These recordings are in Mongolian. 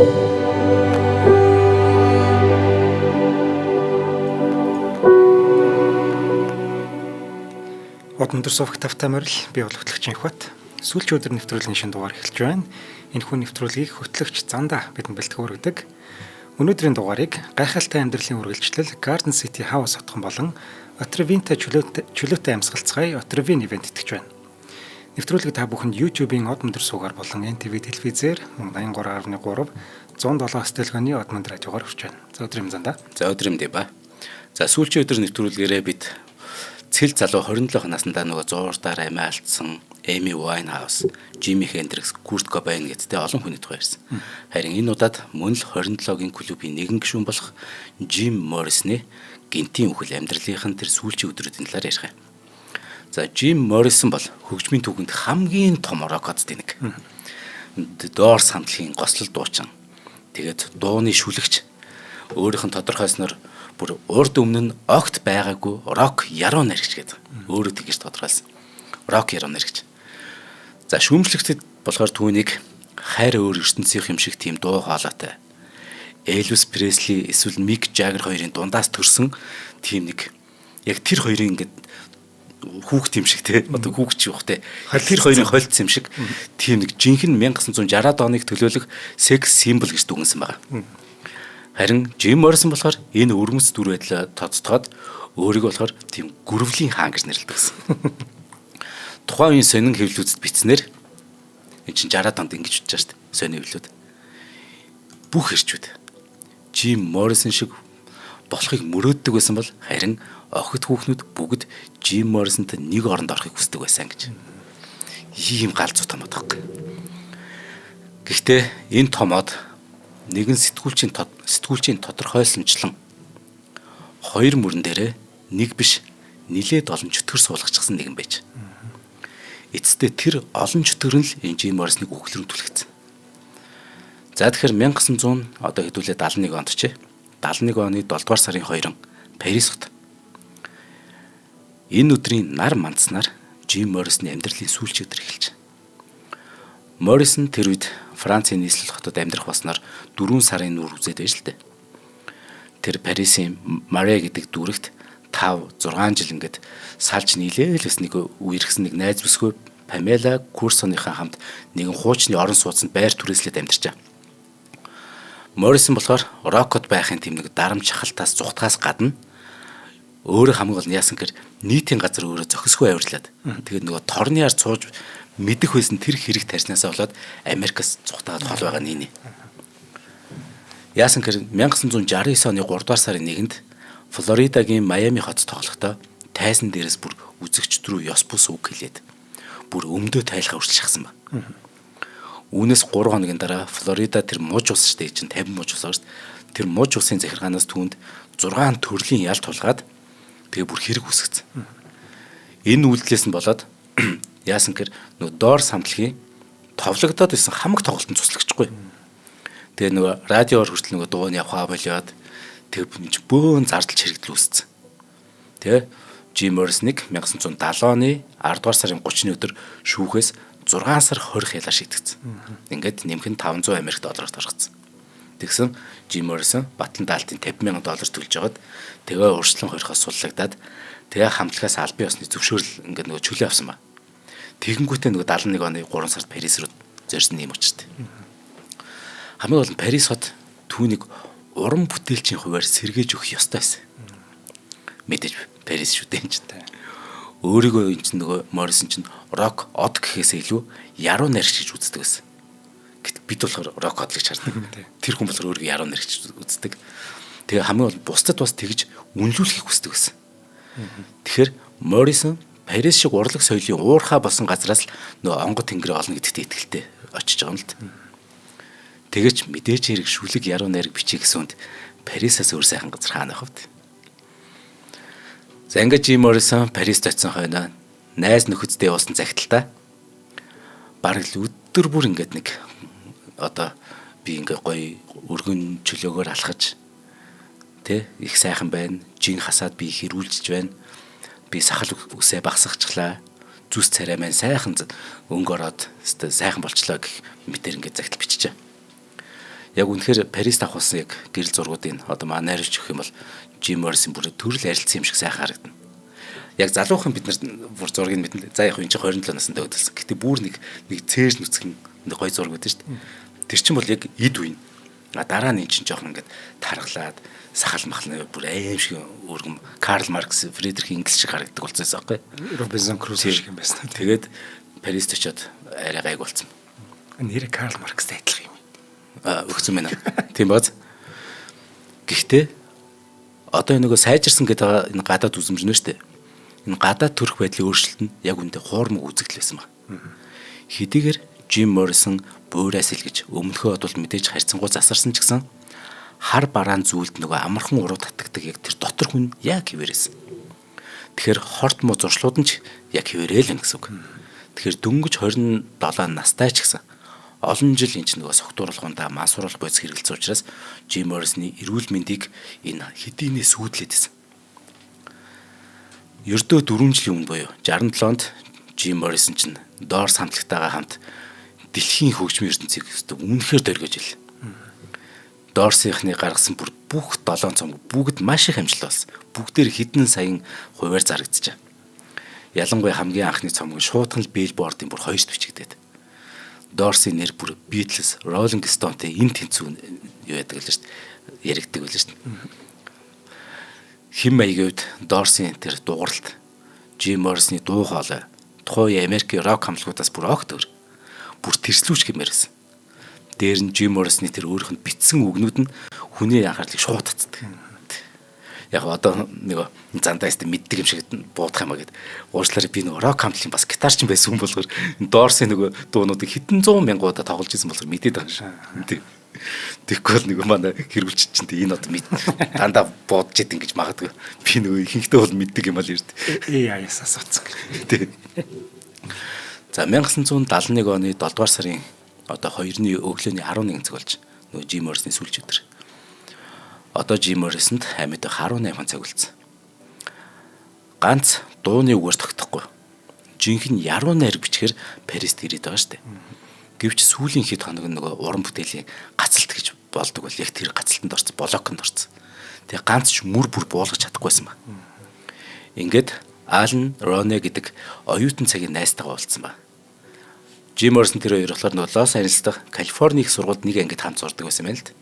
Од өндөр сувг тавтай морил би бол хөтлөгчийн Хот. Сүүлчийн өдөр нэвтрүүлгийн шинэ дугаар эхэлж байна. Энэхүү нэвтрүүлгийг хөтлөгч Занда бидэнд бэлтгэн өргөдөг. Өнөөдрийн дугаарыг гайхалтай амьдралын үргэлжлэл Garden City House отхон болон Отревинта чөлөөтэй амьсгалцгай Отревин ивент итгэж байна. Нэвтрүүлгийг та бүхэнд YouTube-ийн Од өндөр суугаар болон NTV телевизээр мөн 83.3 107 стелгоны Од өндөр радиогоор хүрч байна. За өдөр юм Занда. За өдөр юм дээ ба. За сүүлчийн өдөр нэвтрүүлгээрээ бид цэл залуу 27 наснда нөгөө зуурдаар амиа алдсан Эми Winehouse, Jimi Hendrix, Kurt Cobain гэдтэй олон хүний тухай ярьсан. Харин энэ удаад мөн л 27-гийн клубын нэгэн гишүүн болох Jim Morrison-ы гэнтийн үхэл амьдралынх нь тэр сүүлчийн өдрүүдийн талаар ярих юм. За Jim Morrison бол хөгжмийн түүхэнд хамгийн том рокодын нэг. Doors хамтлагийн гослол дуучин. Тэгээд дууны шүлэгч өөрийнх нь тодорхойлсноор бүр урд өмнө нь огт байгаагүй рок яруу найрагч гэдэг. Өөрөө тэгж тодорхойлсон. Рок яруу найрагч. За шүүмжлэгтэд болохоор түүнийг хайр өөр ертөнцийнх юм шиг тийм дуу хоолойтой. Элвис Пресли эсвэл Мик Жаггер хоёрын дундаас төрсэн тийм нэг яг тэр хоёрын ингээд хүүхд юм шиг те одоо хүүхд ч юух те тэр хоёрын холилдсон юм шиг тийм нэг жинхэнэ 1960-ад оныг төлөөлөх секс символ гэж дүгнсэн байгаа. Харин Жим Моррисон болохоор энэ өрмөц дүр байдлаа тодтогоод өөрийгөө болохоор тийм гүрвлийн хаан гэж нэрлэдэг гэсэн. Тухайн үеийн сонин хэвлэлүүдэд бичснээр эн чинь 60-ад онд ингэж бичиж байгаа шүү дээ. Сонин хэвлэлүүд. Бүх ирчүүд Жим Моррисон шиг болохыг мөрөөддөг байсан бол харин охид хүүхнүүд бүгд Жим Моррисонтой нэг оронд орохыг хүсдэг байсан гэж. Ийм галзуу томод байхгүй. Гэхдээ энэ томод нэгэн сэтгүүлчийн тодорхойлсончлон хоёр мөрөн дээрээ нэг биш нилээд олон чөтгөр суулгачихсан нэгэн байж. Эцэстээ тэр олон чөтгөр нь л энэ Жим Моррисоныг үхэл рүү түлхэгдсэн. За тэгэхээр 1900 одоо хэдүүлээ 71 онд ч 71 оны 7 дугаар сарын 2-н Парис хот. Энэ өдрийн нар мандснаар Жим Моррисоны амьдралын сүүлчийн өдөр эхэлж. Моррисон тэр үед Францын нийслэл хотод амьдрах болсноор 4 сарын нүүр үзээд байж л дээ. Тэр Парисын Маре гэдэг дүүрэгт 5 6 жил ингээд салж нийлээл бас нэг үерхсэн нэг найз бүсгүй Памела Курсоныхаа хамт нэгэн хуучны орон сууцнд байр түрээслээд амьдарчаа. Моррисон болохоор рокот байхын тийм нэг дарамт шахалтаас зүхтгаас гадна өөрөө хамгийн гол нь яасан гэхээр нийтийн газар өөрөө зохисгүй авирлаад тэгээд нөгөө торны яар цууж мэдэх байсан тэр хэрэг тарьснаасаа болоод Америкас зүхтаад хол байгаа нэ. Яасан гэхээр 1969 оны 3 дугаар сарын 1-нд Флоридагийн Майами хот тоглохдоо тайзан дээрээс бүр үзэгчд рүү ёс бус үг хэлээд бүр өмдөө тайлхаа хүртэл шахсан ба. Үүнээс 3 хоногийн дараа Флорида тэр муж ус штэ чинь 50 муж ус шүү дээ. Тэр муж усын захиргаанаас түүнд 6 төрлийн ял тулгаад тэгээ бүр хэрэг үсгэсэн. Энэ үйлдэлээс нь болоод яасан гэхээр нөгөө доор самтлагийн товлогдоод исэн хамаг тоглолтод цуслагдчихгүй. Тэгээ нөгөө радиоор хүртэл нөгөө дуу нь явхаа болиод тэг бөөн зардал чирэгдэл үүссэн. Тэгээ Жим Моррисныг 1970 оны 10 дугаар сарын 30-ны өдөр шүүхээс 6 сар 20 ялаа шийдэгдсэн. Ингээд нэмэх нь 500 Америк доллараар торгоцсон. Тэгсэн Жим Моррисон Батлан даалтын 50,000 доллар төлж жагаад тэгээ урьдчилан хорихоос суллагдаад тэгээ хамтлагаас албан ёсны зөвшөөрөл ингээд нөгөө чөлөө авсан ба. Тэгэнгүүтээ нөгөө 71 оны 3 сард Парис руу зорьсон юм учиртай. Хамгийн гол нь Парис хот түүнийг уран бүтээлчийн хувиар сэргээж өгөх ёстой байсан. Мэдээж Парис шүү дээ энэ чинь. Өөрийгөө энэ чинь нөгөө Моррисон чинь рок од гэхээсээ илүү яруу найрагч гэж үздэг байсан. Гэт бид болохоор рок од гэж хардаг. Тэр хүн болохоор өөрийгөө яруу найрагч гэж үздэг. Тэгээ хамгийн гол бусдад бас тэгж үнэлүүлэхийг хүсдэг байсан. Тэгэхээр Моррисон Парис шиг урлаг соёлын уурхай болсон газраас л нөгөө онгод тэнгэрээ олно гэдэгт итгэлтэй очиж байгаа юм л т. Тэгэж мэдээж хэрэг шүлэг яруу найраг бичиж гэсэн үнд Парисаас өөр сайхан газар хаана байх вэ? За ингээд Жим Моррисон Парист очисон хойноо найз нөхөдтэй явуулсан захидaltaа бараг л өдөр бүр ингээд нэг одоо би ингээд гоё өргөн чөлөөгөөр алхаж тэ их сайхан байна. Жин хасаад би их эрүүлжж байна. Би сахал үсээ багсгачлаа. Зүс царай маань сайхан өнгө ороод өстой сайхан болчлоо гэх мэтэр ингээд захидал биччихэ. Яг үнэхээр Парист авахулсан яг гэрэл зургуудын одоо манай найруулагч гэх юм бол Jim Morrison бүр төрөл арилцсан юм шиг сайхан харагдана. Яг залуухан бид нар бүр зургийг мэднэ. За яг энэ чинь 27 насндаа хөдөлсөн. Гэтэ бүр нэг цээр нүцгэн нэг гой зураг өгдөн шүү дээ. Тэр чинь бол яг эд үе. А дараа нь эн чинь жоохон ингээд таргалаад сахал махал бүр аим шиг өргөм Карл Маркс, Фридрих Энгельс шиг харагддаг болсон байсан байхгүй. Робинсон Крузо шиг юм байсан. Тэгээд Парист очиод арай гайг болсон. Нэр Карл Маркстай адилхан юм. А өгсөн байна. Тийм бааз. Гэхдээ одоо энэ нөгөө сайжирсан гэдэг энэ гадаад үзмж нэ шүү дээ. Энэ гадаад төрөх байдлын өөрчлөлт нь яг үндэ хуурмаг үзэгдэл байсан ба. Хэдийгээр Jim Morrison буурай сэлгэж өмнөхөө бодвол мэдээж харьцангуй засарсан ч гэсэн хар бараан зүйлд нөгөө амархан уруу татагдаг яг тэр дотор хүн яг хэвээрээсэн. Тэгэхээр хорт муу зуршлууд нь ч яг хэвээрээ л юм гэсэн үг. Тэгэхээр дөнгөж 27 настай ч гэсэн олон жил энэ ч нөгөө согтууруулгандаа мансууруулах бодис хэрэгэлсэн учраас Jim Morrison-ы эрүүл мэндийг энэ хэдийнээ сүүдлээд байсан. Ердөө 4 жилийн өмнө буюу 67 онд Jim Morrison чинь Doors хамтлагтайгаа хамт дэлхийн хөгжмийн ертөнцийг үнэхээр дөргиж ил. Doors-ийнхны гаргасан бүр бүх 7 цомог бүгд маш их амжилт болсон. Бүгдээр хэдэн саяын хувиар зарагдчихжээ. Ялангуяа хамгийн анхны цомог нь шуудхан л Billboard-ын бүр хоёрт бичигдээд. Doors-ийн нэр бүр Beatles, Rolling Stone-тэй энэ тэнцүү юу яадаг л шүү дээ. Яригддаг байл шүү дээ. Хэм маягийн үед Doors-ийн тэр дууралт, Jim Morrison-ы дуу хоолой тухайн үеийн Америкийн рок хамтлагуудаас бүр огт өөр. Бүр тэрслүүч гэмээр байсан. Дээр нь Jim Morrison-ы тэр өөрийнх нь бичсэн үгнүүд нь хүний анхаарлыг шууд татдаг. Яг одоо нөгөө зандаа өстө мэддэг юм шиг буудах юм а гэд. Уучлаарай би нөгөө рок хамтлагийн бас гитарчин байсан хүн болохоор Doors-ын нөгөө дуунуудыг хэдэн зуун мянгуудаа тоглож исэн болохоор мэдээд байгаа юм шиг. Тэгэхгүй бол нөгөө манай хэрэгүүлч чинь энэ одоо мэд дандаа буудаж идэв гэж магадгүй. Би нөгөө ихэнхдээ бол мэддэг юм аа л эрт. AI-аас асуусан гэж. За 1971 оны 7 дугаар сарын одоо 2-ны өглөөний 11 цаг болж нөгөө Jim Morrison-ы сүүлч өдөр. Одоо Jim Morrison-д амьд 18 цаг үлдсэн. Ганц дууны үгээр тогтохгүй. Жинхэнэ яруу найр бичгээр Парист ирээд байгаа шүү дээ. Гэвч сүүлийн хэд хоног нөгөө уран бүтээлийн гацалт гэж болдог бол яг тэр гацалтанд орсон, блоконд орсон. Тэгээ ганц ч мөр бүр буулгаж чадахгүйсэн ба. Ингээд Алан Роне гэдэг оюутан цагийн найзтайгаа уулзсан ба. Jim Morrison тэр хоёр болохоор нөгөө Лос Анжелес дахь Калифорни их сургуульд нэг ангид хамт сурдаг байсан юм байна л д.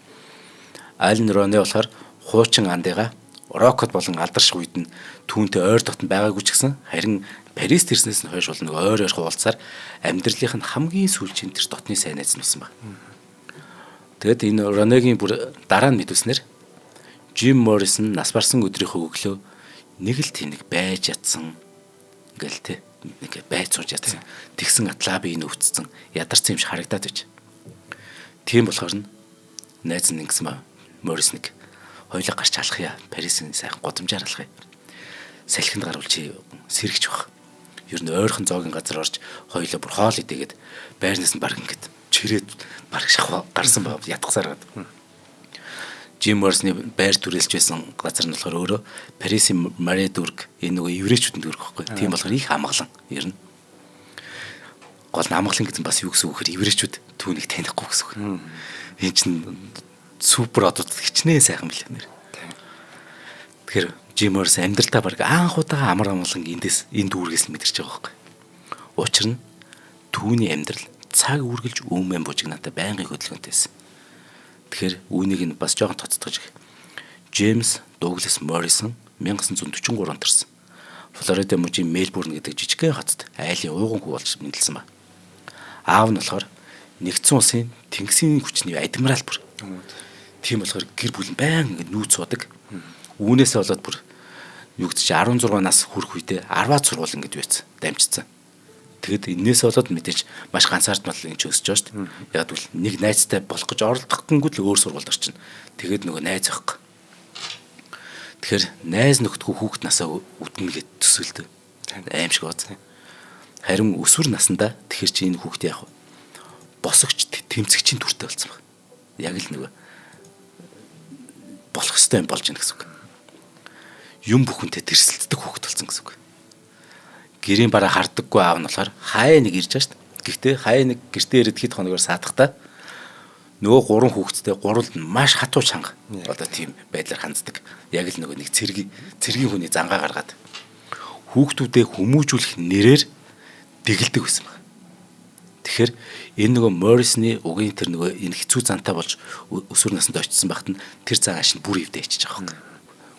Алан Роне болохоор хуучин андыгаа рокот болон алдарших үед нь түүнтэй ойр дотн байгаагүй ч гэсэн харин Парист ирснээс нь хойш бол нэг ойр ойрхон уулзсаар амьдралынх нь хамгийн сүүлчийн тэр дотны сайн найз нь болсон баг. Тэгэд энэ Ронегийн бүр дараа нь мэдүүлснээр Jim Morrison нас барсан өдрийнхөө өглөө нэг л тэнэг байж ятсан ингээл те нэг байж сууж ятсан тэгсэн атлаа би энэ өвцсөн ядарсан юм шиг харагдаад байж. Тийм болохоор нь найз нь ингэсэн ба Моррисныг хоёулаа гарч алах я Парисын сайхан гудамжаар алах я. Салхинд гарвал чи сэргэж байх. Ер нь ойрхон зоогийн газар орж хоёулаа бүр хоол идэгээд байрнаас нь баг ингээд чирээд баг шахав гарсан ба ятгасаар гад. Jim Morrison-ы байр түрээлж байсан газар нь болохоор өөрөө Парисын Маре дүрг энэ нөгөө еврейчүүдийн дүрг байхгүй. Тийм болохоор их амгалан ер нь. Гол нь амгалан гэсэн бас юу гэсэн үг гэхээр еврейчүүд түүнийг танихгүй гэсэн үг. Энэ чинь супер одод хичнээн сайхан билээ нэр. Тэгэхээр Jim Morrison амьдралдаа баг анх удаага амар амгалан эндээс энэ дүүргээс л мэдэрч байгаа байхгүй. Учир нь түүний амьдрал цаг үргэлж өмнө бужигнаатай байнгын хөдөлгөөнтэй байсан. Тэгэхээр үүнийг нь бас жоохон тоцтогч. Джеймс Дуглас Моррисон 1943 онд төрсөн. Флорида мужийн Мельбурн гэдэг жижигхэн хотод айлын ууган хүү болж мэндэлсэн ба. Аав нь болохоор нэгдсэн улсын тэнгисийн хүчний адмирал бүр. Тийм болохоор гэр бүл нь баян ингэ нүүц суудаг. Үүнээсээ болоод бүр юу гэдэг чи 16 нас хүрэх үедээ 10-аад сургууль ингэж байсан. Дамжицсан. Тэгэд энээс болоод мэдээж маш ганцаардмал ингэж өсөж байгаа шүү дээ. Яг гэвэл нэг найзтай болох гэж оролдохгүйг л өөр сургуульд орчихно. Тэгээд нөгөө найз байхгүй. Тэгэхээр найз нөхдгөө хүүхэд насаа үднэ гэд төсөөлдөө. Аим шиг бооц. Харин өсвөр насндаа тэгэхэр чи энэ хүүхэд яах вэ? Босогч тэмцэгчийн дүртэй болсон баг. Яг л нөгөө болох ёстой юм болж гэнэ гэсэн үг. Юм бүхэнтэй тэрсэлддэг хүүхэд болсон гэсэн үг. Гэрийн бараа хардаггүй аав нь болохоор хаяа нэг ирж байгаа шүү дээ. Гэхдээ хаяа нэг гэртээ ирээд хэд хоногор саадахтаа Нөгөө 3 хүүхэдтэй гурвал нь маш хатуу чанга. Одоо тийм байдлаар ханддаг. Яг л нөгөө нэг цэргийн хүний зангаа гаргаад хүүхдүүдээ хүмүүжүүлэх нэрээр дэгэлдэг байсан байна. Тэгэхээр энэ нөгөө Моррисны угийн тэр нөгөө энэ хэцүү зантай болж өсвөр наснд очсон байхад нь тэр зан ааш нь бүр эвдээ ичиж байгаа юм.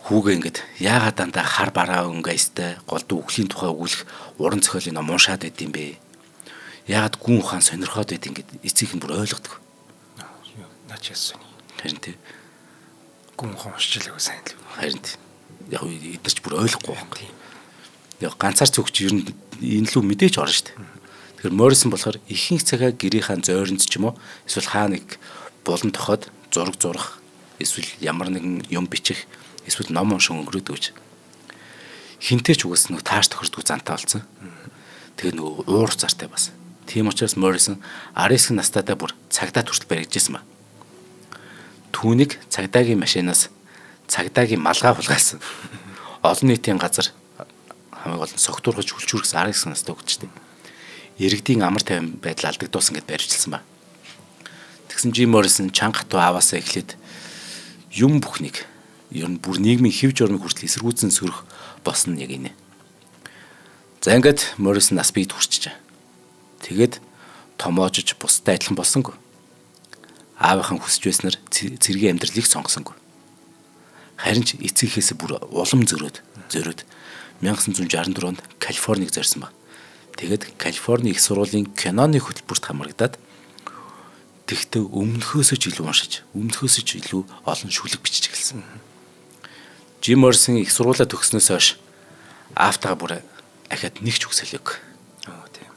Хүүгээ ингээд яагаад дандаа хар бараа өнгөйстэй голдуу үхлийн тухай өгүүлэх уран зохиолын ном уншаад байд юм бэ? Яагаад гүн ухаан сонирхоод байд ингээд эцэг нь бүр ойлгодог. Наач яасан. Харин тий. Гүн ухаан уншиж л сайн л. Харин тий. Яг эдгээр ч бүр ойлгохгүй байхгүй. Яг ганцаар цөгч ер нь энэ лүү мэдээж орно шүү дээ. Тэгэхээр Моррисон болохоор ихэнх цагаа гэрийнхаа зойронд ч юм уу эсвэл хаа нэг булан тохиод зураг зурах эсвэл ямар нэгэн юм бичих эсвэл ном уншин өнгөрөөдөг гэж. Хинтээ ч угаас нэг таарч тохирдгүй зантай болсон. Тэгээ нөгөө уур зартай бас. Тийм учраас Моррисон 19 настайдаа бүр цагдаа хүртэл баригдажсэн ба. Түүнийг цагдаагийн машинаас цагдаагийн малгай хулгайлсан. Олон нийтийн газар хамгийн гол нь согтуургаж хүлчүүргс 19 настай хөгжтэй. Иргэдийн амар тайван байдал алдагдуулсан гэд баривчилсан ба. Тэгсэн Жим Моррисон чанга хатуу аваасаа эхлээд юм бүхнийг ер нь бүр нийгмийн хэв журмыг хүртэл эсэргүүцэн сөрөх болсон нь яг инэ. За ингээд Моррисон нас биед хүрчжээ. Тэгээд томоожиж бусдад адилхан болсонгүй. Аавынхан хүсэж байснаар цэргийн амьдралыг сонгосонгүй. Харин ч эцэгхээсээ бүр улам зөрөөд 1964 онд Калифорниг зорьсон ба. Тэгээд Калифорни их сургуулийн киноны хөтөлбөрт хамрагдаад тэгтээ өмнөхөөсөө ч илүү уншиж, өмнөхөөсөө ч илүү олон шүлэг бичиж эхэлсэн. Жим Моррисон их сургуулаа төгснөөс хойш аавтайгаа бүр ахиад нэг ч үгс хэлээгүй. Оо тийм.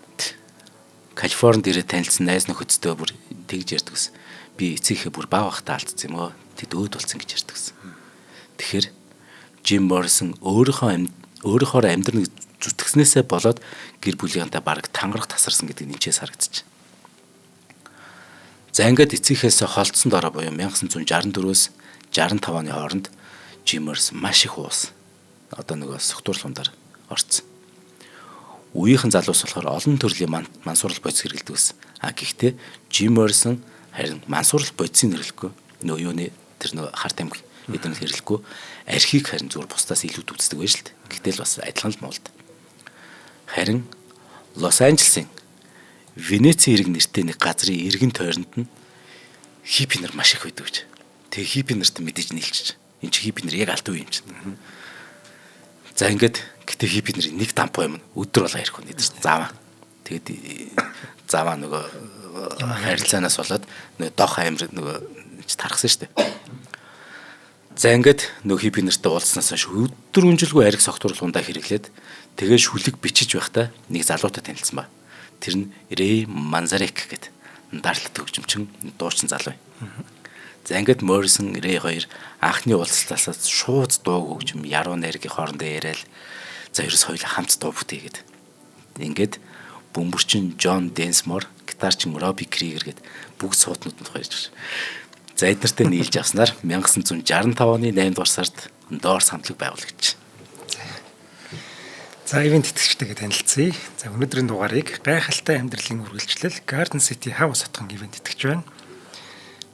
Калифорнид ирээд танилцсан найз нөхөдтэй бүр тэгж ярьдаг гэсэн. Би эцэгхээ бүр бага байхдаа алдсан юм оо. Тэд өөд болсон гэж ярьдаг гэсэн. Тэгэхээр Жим Моррисон өөрийнхөө амьдрал зүтгэснээсээ болоод гэр бүлийнхэнтэй бараг тангарах тасарсан гэдэг нь энэчээс харагдчих. За ингээд эцэгхээсээ холдсон дараа буюу 1964-өөс 65 оны хооронд Жим Моррисон маш их уус. Одоо нөгөө согтуурлундаар орцсон. Үеийнхэн залуус болохоор олон төрлийн мансуурлал бодис хэрэглэдэг байсан. А гэхдээ Жим Моррисон харин мансуурлал бодисын хэрэглэхгүй. Нөгөө юуны тэр нөгөө хар тамхи эдгээр хэрэглэхгүй. Архийг харин зүгээр бусдаас илүү үздэг байж л дээ. Гэтэл бас адилхан л муулд. Харин Лос Анжелесийн Венецийн ирэг нэртэй нэг газрын эргэн тойронд нь хиппи нар маш их байдаг гэж. Тэгээ хиппи нарт мэдээж нийлчих. Энд чи хиппи нар яг алт үе юм чинь. За ингээд гэтээ хиппи нар нэг дампуу юм. Өдөр болго ярих хүн эдэр зааваа. Тэгээд зааваа нөгөө харилцаанаас болоод нөгөө дох амир нөгөө чи тархсан шүү дээ. За ингээд нөгөө хиппи нартай уулзсанаас хойш өдөр өнжилгүй ариг согтуурлундаа ундаа хэрэглээд тэгээ шүлэг бичиж байхдаа нэг залуутай танилцсан ба. Тэр нь Рэй Манзарек гэдэг дарлат хөгжимчин дуучин залуу юм. За ингээд Моррисон Рэй хоёр анхны уулзалтаас шууд дуу хөгжим яруу найргийн хоорондоо яриад за ерөөс хоёулаа хамт дуу бүтээгээд. Ингээд бөмбөрчин Джон Денсмор, гитарчин Робби Кригер гээд бүгд суутнууд нь хоёрж байна. За эднэртэй нийлж авснаар 1965 оны 8 дугаар сард Doors хамтлаг байгуулагдчих. За ивент тэтгэгчтэйгээ танилцъя. За өнөөдрийн дугаарыг гайхалтай амьдралын үргэлжлэл Garden City House отхон ивент тэтгэж байна.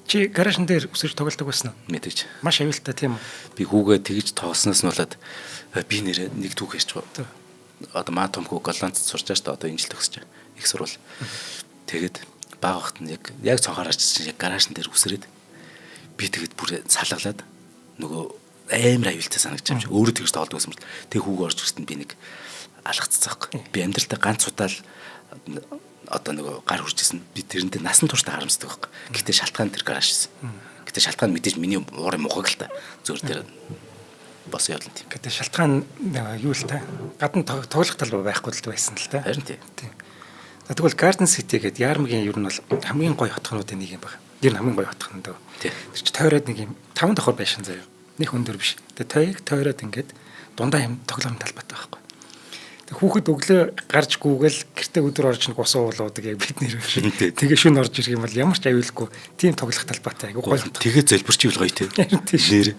Чи гаражн дээр өсөж тоглодог байсан уу? Мэдээж. Маш аюултай тийм үү? Би хүүгээ тэгж тоглосноос нь болоод би нэрээ нэг түүх ярьж байгаа. Одоо маа том хүү Голландд сурч байгаа шүү дээ. Одоо энэ жил төгсөж байгаа. Их сурвал. Тэгээд бага багт нь яг цонхоор арчсан яг гаражн дээр үсрээд би тэгээд бүр салгалаад нөгөө амар аюултай санагдаж юм чи өөрөө тэгж тоглодог байсан юм. Тэг хүүгээ орж ирсэн би нэг алгацсан байхгүй. Би амьдралдаа ганц удаа л одоо нөгөө гар хүрчсэн. Би тэрнтэй насан туршдаа харамсдаг байхгүй. Гэтэ шалтгаан тэр гараж шсэн. Гэтэ шалтгаан мэдээж миний уурын мухаг л та. Зөвөр тэр бас явдал тийм. Гэтэ шалтгаан юу л та. Гадна тоглох тал байхгүй л байсан л та. Харин тийм. За тэгвэл Garden City гэдэг Ярмгийн ер нь бол хамгийн гоё хотхнуудын нэг юм байна. Ер нь хамгийн гоё хотхон дөө. Тэр чи тойроод нэг юм 5 давхар байшин заяа. Нэг өндөр биш. Тэгээ тойг тойроод ингээд дундаа юм тоглоом талбайтай байхгүй. Тэг хүүхэд өглөө гарч гүгэл гэртээ өдөр орж нэг ус уулуудаг яг бид нэр шиг. Тэгээ шүн орж ирэх юм бол ямар ч аюулгүй тийм тоглох талбайтай айгу гоё. Тэгээ зөлбөрч ивэл гоё тийм. Нэр.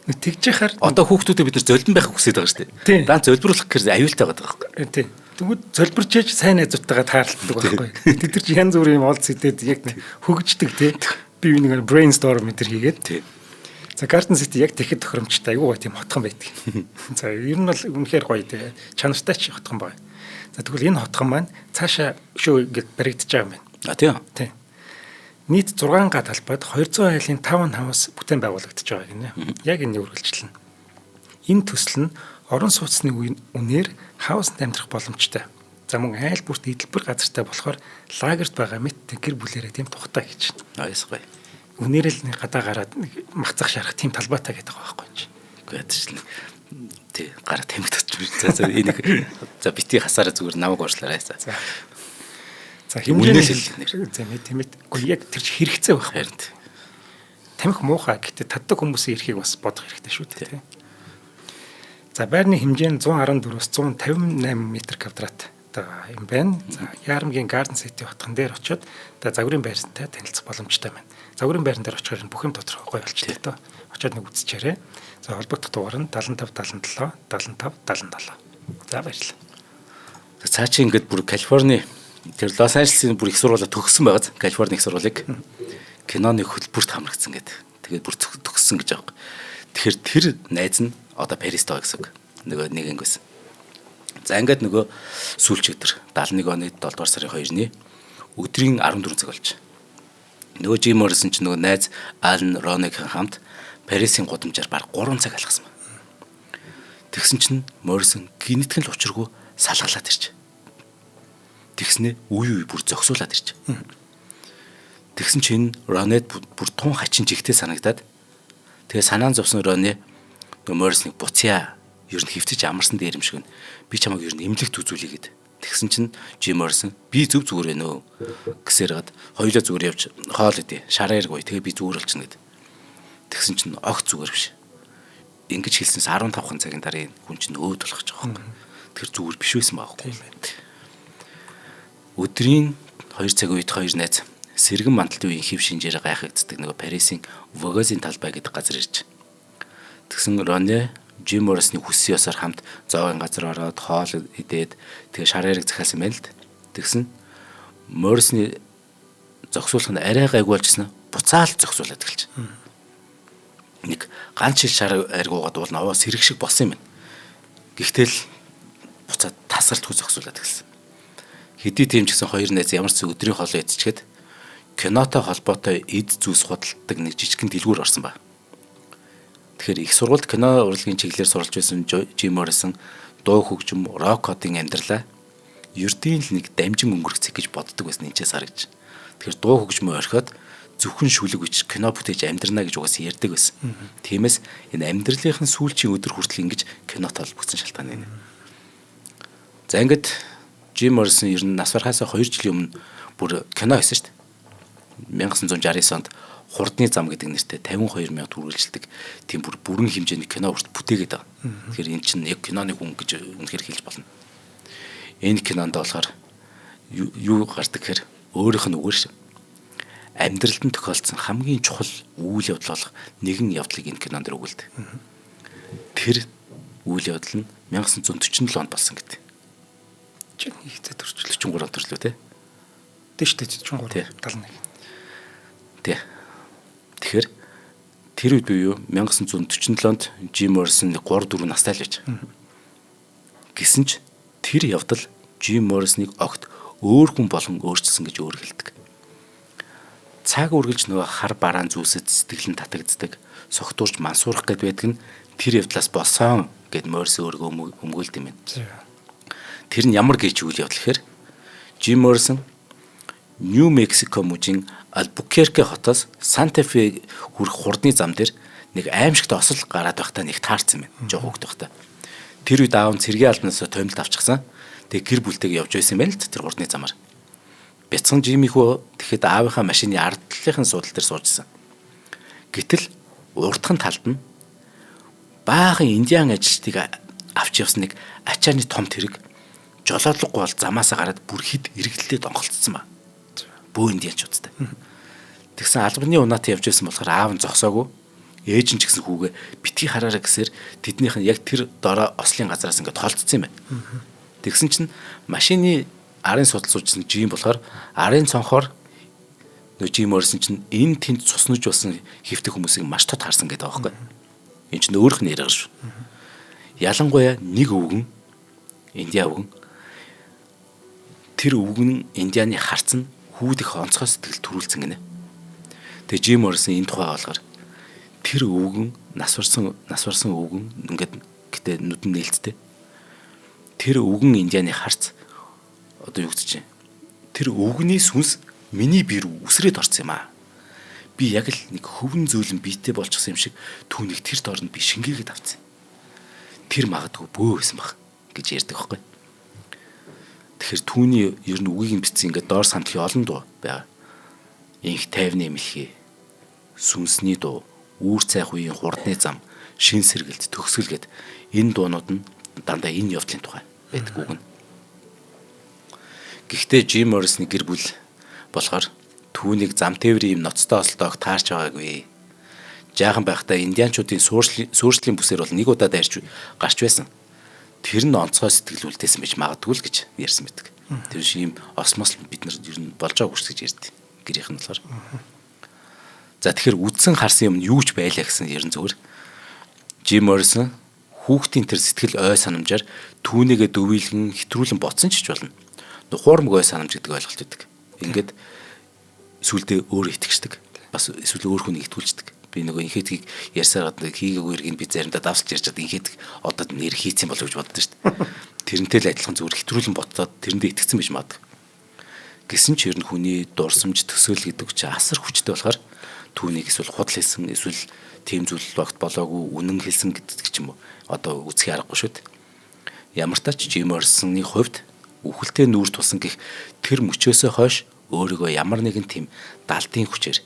Тэгж яхаар одоо хүүхдүүдэд бид нар золбон байх хүсэж байгаа шүү дээ. Дан зөлбөрлөх гэхээр аюултай байгаа байхгүй. Тийм. Тэгвэл зөлбөрчээж сайн найзуудтайгаа тааралддаг байхгүй. Тэд нар чи янз бүрийн юм олц идэд яг хөгждөг тий. Би нэг brainstorm энэ төр хийгээд. Тий. За Garden City яг тэгэхэд тохиромжтой айгүй гоё тийм хотхон байдаг. За ер нь бол үнэхээр гоё тий. Чанартай ч хотхон байна. За тэгвэл энэ хотхон маань цаашаа өшөө ингэж баригдаж байгаа юм байна. А тийм. Тий. Нийт 6 га талбайд 200 айлын таун хаус бүтээн байгуулагдаж байгаа гинэ. Яг энэ үргэлжлэн. Энэ төсөл нь орон сууцны үнээр хаусанд амьдрах боломжтой. За мөн айл бүрт эдэлбэр газартай болохоор лагерт байгаа мэт гэр бүлээрээ тийм тухтай гэж. Аяс гоё. Үнээр л нэг гадаа гараад нэг махцах шарах тийм талбайтай гэдэг байгаа байхгүй чинь. Үгүй ядаж л тий гараа тамхи татчих. За за энийг за бити хасаараа зүгээр намайг уучлаарай. За. За хэмжээний хэл. За мэд мэд. Үгүй яг тэр чи хэрэгцээ байхгүй. Харин. Тамхи муухай гэтээ татдаг хүмүүсийн эрхийг бас бодох хэрэгтэй шүү дээ. За байрны хэмжээ нь 114-өөс 158 метр квадрат юм байна. За Яармгийн Garden City хотхон дээр очиод та загварын байртай танилцах боломжтой байна. Загварын байран дээр очихоор бүх юм тодорхой гоё болчихлоо доо. Очиод нэг үзчихээрэй. За холбогдох дугаар нь 75 77 75 77. За баярлалаа. Цаа чи ингээд бүр Калифорни тэр Лос Анжелесийн бүр их сургуулаа төгссөн байгаа. Калифорни их сургуулийг киноны хөтөлбөрт хамрагдсан гэдэг. Тэгээд бүр төгссөн гэж байгаа. Тэгэхээр тэр найз нь одоо Парист байгаа гэсэн үг. Нөгөө нэг ангиас. За ингээд нөгөө сүүлч өдөр 71 оны 7 дугаар сарын 2-ны өдрийн 14 цаг болж. Нөгөө Жим Моррисон ч нөгөө найз Алан Роныгийн хамт Парисын гудамжаар бараг 3 цаг алхасан байна. Тэгсэн чинь Моррисон гинэтгэн л учиргүй салгалаад ирж. Тэгснээ үе үе бүр зогсуулаад ирж. Тэгсэн чинь Ронед бүр тун хачин жигтэй санагдаад тэгээ санаан зовсон Роне нөгөө Моррисныг буцъя. Ер нь хөвтөж амарсан дээр юм шиг нь. Би чамайг ер нь эмнэлэгт үзүүлье гэд. Тэгсэн чинь Жим Моррисон би зөв зүгээр байна өө гэсээр гад хоёулаа зүгээр явж хоол идэ. Шараа эрг гоё. Тэгээ би зүгээр болчихно гэд. Тэгсэн чинь огт зүгээр биш. Ингэж хэлсэнс 15 цагийн дараа энэ хүн чинь өөд болох гэж байгаа байхгүй. Тэр зүгээр биш байсан байгаа байхгүй. Өдрийн 2 цаг үед хоёр найз сэргэн манталтын үеийн хэв шинжээрээ гайхагддаг нөгөө Парисын Вогозын талбай гэдэг газар ирж. Тэгсэн Роне Жим Моррисны хүссэн ёсоор хамт зоогийн газар ороод хоол идээд тэгээ шар яриг захиалсан байна л д. Тэгсэн Моррисны зогсуулах нь арай гайгүй болжсэн буцаал зогсуулаад эхэлж. Нэг ганц шил шар аргуугаад уул новоо сэрэг шиг болсон юм байна. Гэхдээ л буцаад тасралтгүй зогсуулаад эхэлсэн. Хэдий тийм ч гэсэн хоёр найз ямар ч өдрийн хоолоо идчихээд кинотой холбоотой эд зүйлс худалддаг нэг жижигхэн дэлгүүр орсон ба. Тэгэхээр их сургуульд кино урлагийн чиглэлээр суралж байсан Жим Моррисон дуу хөгжим, рок хотын амьдралаа ердийн л нэг дамжин өнгөрөх цэг гэж боддог байсан энэ ч саргаж. Тэгэхээр дуу хөгжмөө орхиод зөвхөн шүлэг үуч кино бүтээж амьдрна гэж угаасаа ярьдаг байсан. Тиймээс энэ амьдралынхын сүүлчийн өдөр хүртэл ингэж кинотой холбогдсон шалтгаан нэ. За ингээд Жим Моррисон ер нь нас барахаасаа 2 жилийн өмнө бүр кино хийсэн шүү дээ. 1969 онд Хурдны зам гэдэг нэртэй 52 мянга төгрөглөлдөг тийм бүр бүрэн хэмжээний кино хүртэл бүтээгээд байгаа. Тэгэхээр эн чинь яг киноны хүн гэж үнэхээр хэлж болно. Энэ кинонд болохоор юу гардаг гэхээр өөрийнх нь үгээр шүү. Амьдралд нь тохиолдсон хамгийн чухал үйл явдал болох нэгэн явдлыг энэ кинон дээр өгүүлдэг. Тэр үйл явдал нь 1947 онд болсон гэдэг. Чи нэг зэ төрчлөө. 43 онд төрлөө те. Тэ шүү дээ 43 71. Тэ. Тэгэхээр тэр үед буюу 1947 онд Жим Моррисон 3 4 настай л байж. Гэсэн ч тэр явдал Жим Моррисоныг огт өөр хүн болон өөрчилсөн гэж өөр хэлдэг. Цаг үргэлж нөгөө хар бараан зүйлсэд сэтгэл нь татагддаг, согтуурч мансуурах гэд байдаг нь тэр явдлаас болсон гэд Моррисон өөргөө өмгөөлд юм байна. Тэр нь ямар гэж үйл явдал гэхээр Жим Моррисон Нью Мексико мужийн Альбукерке хотоос Санта Фе хүрэх хурдны зам дээр нэг аимшигт осол гараад байхдаа нэг таарсан байна. Жог хөөгд байхдаа. Тэр үед аав нь цэргийн албанаас томилт авчихсан. Тэгээ гэр бүлтэйгээ явж байсан юм байна л тэр хурдны замаар. Бяцхан Жими хүү тэгэхэд аавынхаа машины ард талынхын суудал дээр суужсэн. Гэтэл урдхан талд нь баахан индиан ажилчдыг авч явсан нэг ачааны том тэрэг жолоодлогогүй бол замаасаа гараад бүр хэд эргэлдээд онголцсон ба. Бөө индианчуудтай. Тэгсэн албаны унаат явж байсан болохоор аав нь зогсоогүй. Ээж нь ч гэсэн хүүгээ битгий хараараа гэсээр тэднийх нь яг тэр дорой ослын газараас ингээд холцсон юм байна. Тэгсэн чинь машины арын судал суужсэн Жим болохоор арын цонхоор Нөгөө Жим Моррисон чинь энэ тэнд цуснаж болсон хэвтэх хүмүүсийг маш тод харсан гэдэг байгаа байхгүй. Энэ чинь өөрөх нь яриага шүү. Ялангуяа нэг өвгөн Индиа өвгөн тэр өвгөн Индианы харц нь хүүдэх онцгой сэтгэл төрүүлсэн гинэ. Тэгээ Жим Моррисон энэ тухай болохоор тэр өвгөн нас барсан өвгөн ингээд гэтээ нүдэн нээлттэй. Тэр өвгөн Индианы харц одоо юу гэж чинь тэр өвгөний сүнс миний бие рүү үсрээд орсон юм аа. Би яг л нэг хөвөн зөөлөн биетэй болчихсон юм шиг түүнийг тэр доорнд би шингээгээд авцсан. Тэр магадгүй бөө байсан баг гэж ярьдаг байхгүй. Тэгэхээр түүний ер нь үгийг нь бичсэн ингээд доор самтлын олон дуу байгаа. Инх тайвны эмэлхий, сүнсний дуу, үүр цайх үеийн хурдны зам, шин сэргэлт, төгсгөл гэд энэ дуунууд нь дандаа энэ явдлын тухай байдаг үг нь. Гэхдээ Жим Моррисны гэр бүл болохоор түүнийг зам тээврийн юм ноцтой ослоог таарч байгаагүй. Жаахан байхдаа индианчуудын суурьшлийн бүсээр бол нэг удаа дайрч гарч байсан. Тэр нь онцгой сэтгэл үлдээсэн байж магадгүй л гэж ярьсан байдаг. Тэр шиг ийм осмос бид нар ер нь болж байгаагүй шүү гэж ярьд. Гэрийнх нь болохоор. За тэгэхээр үдсэн харсан юм нь юу ч байлаа гэсэн ер нь зүгээр. Жим Моррисон хүүхдийн тэр сэтгэл ой санамжаар түүнийгээ дөвийлгэн хэтрүүлэн ботсон ч гэж болно. Хуурмаг ой санамж гэдэг ойлголт өгдөг. Ингээд сүулдэ өөрөө итгэждэг. Бас эсвэл өөр хүнийг итгүүлждэг. Би нөгөө инхэтгийг ярьсаар хийгээгүй эргийг би заримдаа давсалж ярьж чад инхэтг одоо нэр хийцэн болов гэж боддоо шүү дээ. Тэрнтэй л адилхан зүгээр хэтрүүлэн ботдоод тэрэндээ итгэцэн байж магадгүй. Гэсэн ч ер нь хүний дурсамж төсөөл гэдэг чинь асар хүчтэй болохоор түүнийг эсвэл худал хэлсэн эсвэл тийм зүйл багт болоогүй үнэн хэлсэн гэдэг ч юм уу. Одоо үзэх аргагүй шүү дээ. Ямар ч Жим Моррисоны хувьд үхэлтэй нүүр тулсан гих тэр мөчөөсөө хойш өөрийгөө ямар нэгэн тийм далдын хүчээр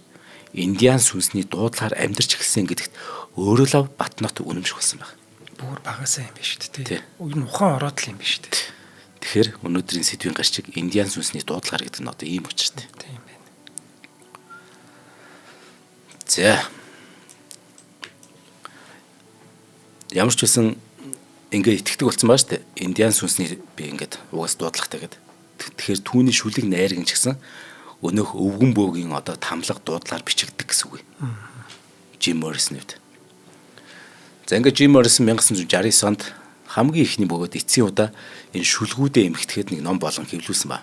Индиан сүнсний дуудлагаар амьдарч эхэлсэн гэдэгт өөрөө л Батнот үнэмших болсон байна. Бүр багасаа юм биш үү те. Ер нь ухаан ороод л юм биш үү. Тэгэхээр өнөөдрийн сэдвийн гарчиг Индиан сүнсний дуудлагаар гэдэг нь одоо ийм учиртай. Тийм байна. За. Ямар ч байсан ингээ итгэдэг болсон байгаа шүү дээ. Индиан сүнсний би ингээд угаас дуудлагатай гэдэг. Тэгэхээр түүний шүлэг найраг нь ч гэсэн өнөөх өвгөн бөөгийн одоо тамлага дуудлагаар бичигддэг гэсэн үг. Жим Моррисны хувьд. За ингээд Жим Моррисон 1969 онд хамгийн ихний бөгөөд эцсийн удаа энэ шүлгүүдээ эмхтгэхэд нэг ном болгон хэвлүүлсэн ба.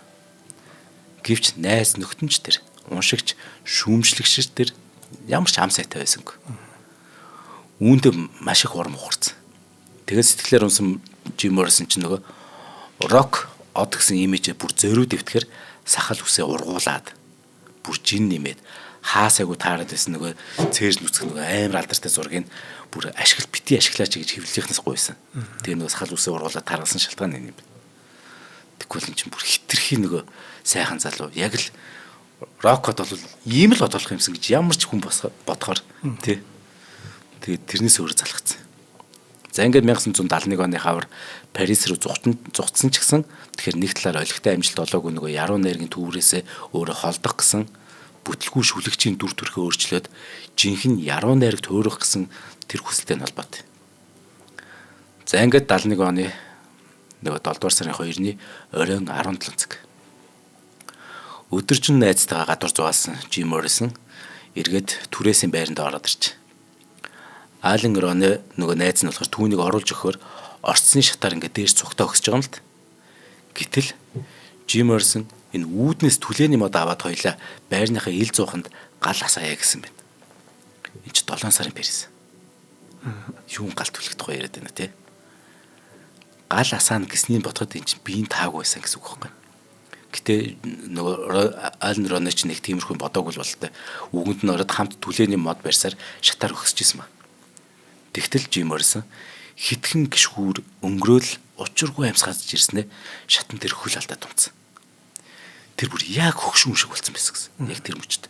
Гэвч найз нөхдөнд ч тэр, уншигч, шүүмжлэгч тэр ямар ч ам сайтай байсангүй. Үүндээ маш их урам ухарсан. Тэгээд сэтгэлээр унсан Жим Моррисон ч нөгөө рок од гэсэн имижээ бүр зөрүүд дэвтгэхэр сахал үсээ ургуулад бүр жин нэмээд хаасайгүй таарад байсан нөгөө цээрж нүцгэх нөгөө амар алдартай зургийг бүр ашигла бити ашиглаач гэж хэвлэлийнхнээс гуйсан. Тэгээ нөгөө сахал үсээ ургуулад таргалсан шалтгаан нэг юм байна. Тэгвэл эн чинь бүр хитрхи нөгөө сайхан залуу яг л рокод бол ийм л од болох юмсан гэж ямар ч хүн бодохоор тий. Тэгээд тэрнээс өөр залхацсан. За ингээд 1971 оны хавар Парис руу зугтсан ч гэсэн тэгэхээр нэг талаар олигтой амжилт олоогүй нөгөө яруу найргийн төврөөсөө өөрөө холдох гэсэн бүтлгүй шүлэгчийн дүр төрхөө өөрчлөөд жинхэнэ яруу найрагт хөөрөх гэсэн тэр хүсэлтэй нь холбоотой. За ингээд 71 оны нөгөө 7 дугаар сарын 2-ны оройн 17 цаг. Өдөржин найзтайгаа гадуур зугаалсан Жим Моррисон эргээд түрээсийн байранд ороод ирж. Ален Роне нөгөө найз нь болохоор түүнийг оруулж өгөхөөр орцны шатаар ингээд дээш цугтаа өгсөж байгаа юм л д. Гэтэл Жим Моррисон энэ үүднээс түлээний мод аваад хоёлаа байрныхаа ил зууханд гал асаая гэсэн байна. Энд чи 7 сарын Парис. Юун гал түлэх тухай яриад байна те. Гал асаана гэснийг бодоход эн чинь биеийн таагүй байсан гэсэн үг байхгүй. Гэтэ нөгөө Ален Роне ч нэг тиймэрхүү бодоогүй л болтой. Үгэнд нь ороод хамт түлээний мод барьсаар шатаар өгсөж исэн ба. Тэгтэл Жим Моррисон хитгэн гიშгүүр өнгөрөөл учиргүй амьсгааж ирснээр шатан дээр хөл алдаад унтсан. Тэр бүр яг хөгшин шиг болсон байсан гэсэн. Яг тэр мөчд.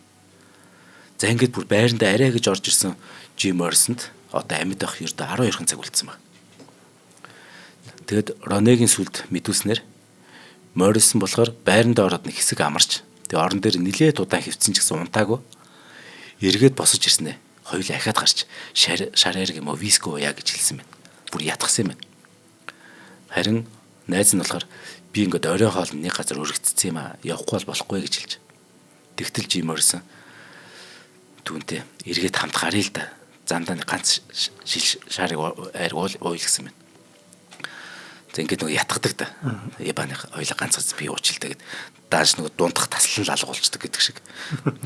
За ингээд бүр байранда арай гэж орж ирсэн Жим Моррисонд одоо амьд байх ердөө 12 цаг үлдсэн баг. Тэгэд Ронегийн сүлд мэдүүлснээр Моррисон болохоор байранда ороод нэг хэсэг амарч тэгээ орон дээр нилээд удаан хөвцөн ч гэсэн унтаагүй. Эргээд босож ирснэ. Хоёул ахиад гарч шараар юм уу виско уяа гэж хэлсэн байна. Бүр ятгсан юм байна. Харин найз нь болохоор би ингээд оройн хоол нэг газар өргөцсөн юм аа. Явахгүй бол болохгүй гэж хэлж. Тэгтэл Жим Моррисон түүнтэй эргээд хамт гаръя л да. Замдаа нэг ганц шил шарыг айрг уйл гэсэн байна. За ингээд нөгөө ятгадаг да. Ябаны хоёлаа ганц ганц би уучлаа гэд дааш нөгөө дундах таслан л алгуулцдаг гэдэг шиг.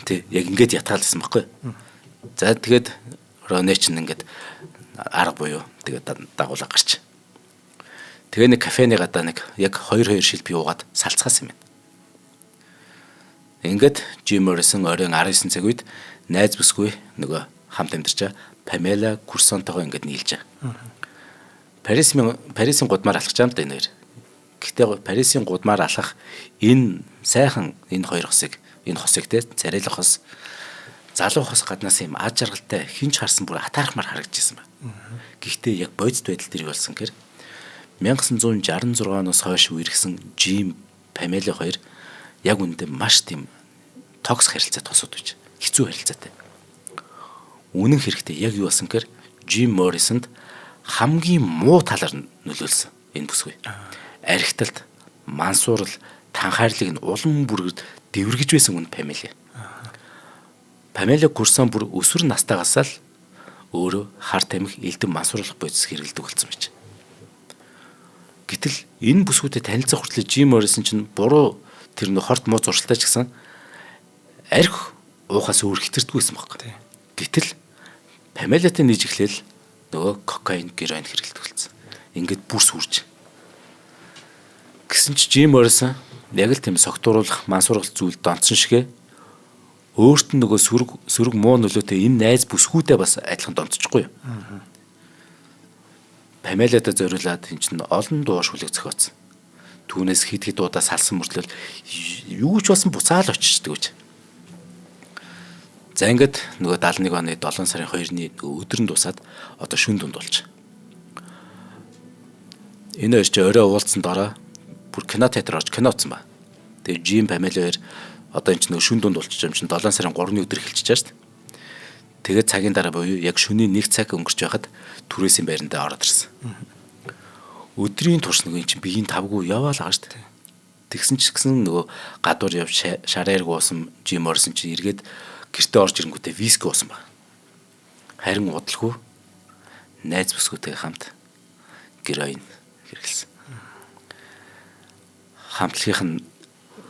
Тий, яг ингээд ятгаал гэсэн байхгүй. За тэгээд Роне чинь ингээд арга буюу тэгээд дагуулаа гарч. Тэгээ нэг кафены гадаа нэг яг 2-2 шил би уугаад салцгаасан юм байна. Ингээд Жим Моррисон оройн 19 цаг үед найз бүсгүй нөгөө хамт амьдарч Памела Курсонтойгоо ингээд нийлж байгаа. Парисын гудмаар алхаж байгаа юм да энэ хоёр. Гэхдээ Парисын гудмаар алхах энэ сайхан энэ хоёр хосыг энэ хосыг те царайлах хос залуу хос гаднаас юм аж аргалтай хинч харсан бүр атаархмаар харагдчихсан байна. Гэхдээ яг бодит байдал дээр юу болсон гэхээр 1966 оноос хойш үерхсэн Жим Памела хоёр яг үүндээ маш тийм токсик харилцаатай хосууд байж хэцүү харилцаатай. Үнэн хэрэгтээ яг юу болсон гэхээр Жим Моррисонд хамгийн муу талаар нөлөөлсөн энэ бүсгүй. Архиталт, мансуурал, танхаарлыг нь улам бүргэд дэвэргэж байсан үн Памела. Памела Курсон бүр өсвөр настайгаас л өөрөө хар тамхи, элдэн мансууруулах бодис хэрэглэдэг болсон байж. Гэтэл энэ бүсгүйтэй танилцах хүртлээр Жим Моррисон чинь буруу тэр нөх хорт муу зуршилтай ч гэсэн арх уухаас өөр хитэрдэггүй байсан байхгүй. Гэтэл Памелатай нийж эхлээл нөгөө кокаин, героин хэрэглэдэг болсон. Ингээд бүр сүрж. Гэсэн чи Жим Моррисон яг л тийм согтууруулах, мансууруулах зүйл донцсон шигэ өөрт нь нөгөө сөрөг муу нөлөөтэй энэ найз бүсгүүдээ бас адилхан донцчихгүй юу. Памеладаа зориулаад энэ чинь олон дуу шүлэг зохиоцсон. Түүнээс хэд хэд удаа салсан мөртлөө юу ч болсон буцаал очичдөг гэж. За ингээд нөгөө 71 оны 7 сарын 2-ны нөгөө өдөр нь дуусаад одоо шүн дунд болж. Энэ хоёр чи орой уулзсан дараа бүр кино театр орж кино үзсэн ба. Тэгээ Жим Памела хоёр одоо энэ чинь нөгөө шүн дунд болчих юм чинь 7 сарын 3-ны өдөр эхэлчихэж байгаа шүү дээ. Тэгээд цагийн дараа буюу яг шөнийн 1 цаг өнгөрч байхад түрээсийн байрандаа ороод ирсэн. Өдрийн турш нөгөө эн чинь биеийн тавгүй яваал байгаа шүү дээ. Тэгсэн ч гэсэн нөгөө гадуур явж шарайрг уусан Жим Моррисон чинь эргээд гэртээ орж ирэнгүүтээ виски уусан баг. Харин удалгүй найз бүсгүйтэйгээ хамт героин хэрэглэсэн. Хамтлагийнх нь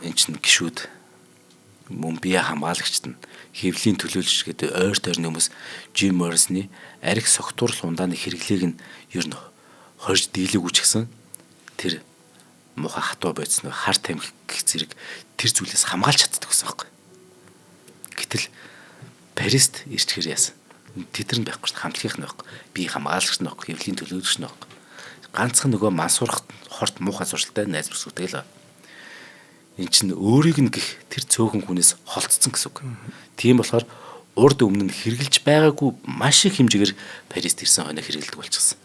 эн чинь гişүүд мөн бие хамгаалагчд нь хэвлийн төлөөлөгч гэдэг ойр тойрны хүмүүс Жим Моррисны арх согтуурлах ундааны хэрэглээг нь ер нь хорж дийлээгүй ч гэсэн тэр муухай хатуу бодис нэг хар тамхи гэх зэрэг тэр зүйлээс хамгаалж чаддаг гэсэн байхгүй. Гэтэл Парист ирчихээр яасан. Тэд нар байхгүй шүү дээ. Хамтлагийнх нь байхгүй. Бие хамгаалагч нь байхгүй. Хэвлийн төлөөлөгч нь байхгүй. Ганцхан нөгөө мансуурах хорт муухай зуршилтай найз бүсгүйтэй л. Эн чинь өөрийг нь гих тэр цөөхөн хүнээс холцсон гэсэн үг. Тийм болохоор урд өмнө нь хэрглэж байгаагүй маш их хэмжээгээр Парист ирсэн хойно хэрэглэдэг болчихсон.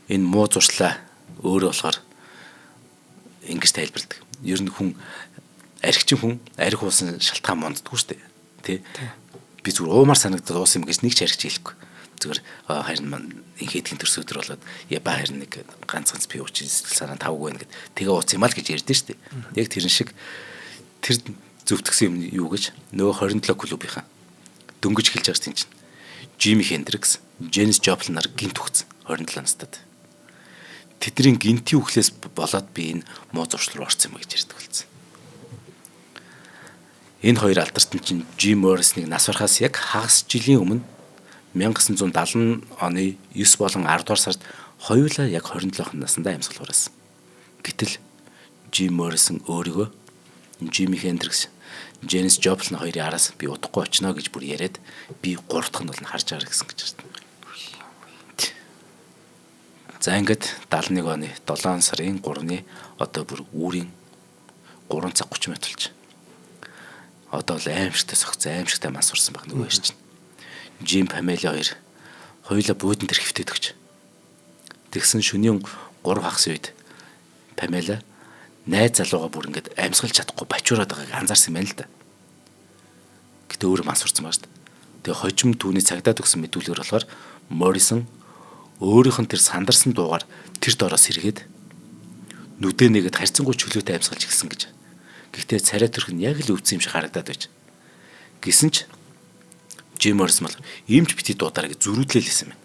Энэ муу зуршлаа өөрөө болохоор ингэж тайлбарладаг. Ер нь хүн архичин хүн арх уусан шалтгаан мунддаггүй шүү дээ. Тэ? Би зүгээр уумар санагдаад уусан юм гэж нэг ч архич хэлэхгүй. Зүгээр харин мань ингээдгийн төрс өдөр болоод яба харин нэг ганц ганц би уучих сэтгэл санаа тавгүй байна гэд тэгээ ууц юм аа л гэж ярьдэн шүү дээ. Яг тэрэн шиг тэр зөвтгсөн юм юу гэж нөгөө 27 клубынхаа дөнгөж эхэлж байгаа чинь Жими Хендрикс, Дженис Жоплин нар гинт үхсэн 27 настайд. Тэдний гинтийн үхлээс болоод би энэ муу зуршил руу орсон юм гэж ярьдаг болсон. Энэ хоёр алдартан чинь Жим Моррисныг нас барахаас яг хагас жилийн өмнө 1970 оны 9 болон 10 дугаар сард хоёулаа яг 27 наснда амьсгал хураасан. Гэтэл Жим Моррисон өөрийгөө Жими Хендрикс, Дженис Жоплин хоёрын араас би удахгүй очино гэж бүр яриад би 3 дахь нь бол харж байгаа гэсэн гэж байна. За ингээд 71 оны 7 сарын 3-ны одоо бүр үүрийн 3 цаг 30 минут болж. Одоо л аимшигтай согцсон, аимшигтай мансуурсан баг нөгөө хоёр чинь. Жим Памела хоёр хоёулаа буудан дээр хэвтээд өгч. Тэгсэн шөнийн 3 хагас үед Памела найз залууга бүр ингээд амьсгалж чадахгүй бачуураад байгааг анзаарсан юм байна л да. Гэтэ өөрөө мансуурсан байгаа шүү дээ. Тэгээ хожим түүний цагдаад өгсөн мэдүүлгээр болохоор Моррисон өөрийнх нь тэр сандарсан дуугаар тэр доороос сэргээд нүдэ нэгэд харьцангуй чөлөөтэй амьсгалж гисэн гэж. Гэхдээ царай төрх нь яг л өвдсөн юм шиг харагдаад байж. Гисэн ч Жим Моррисон бол эмч бити дуудаараа гэж зөрүүдлээ л байсан юм.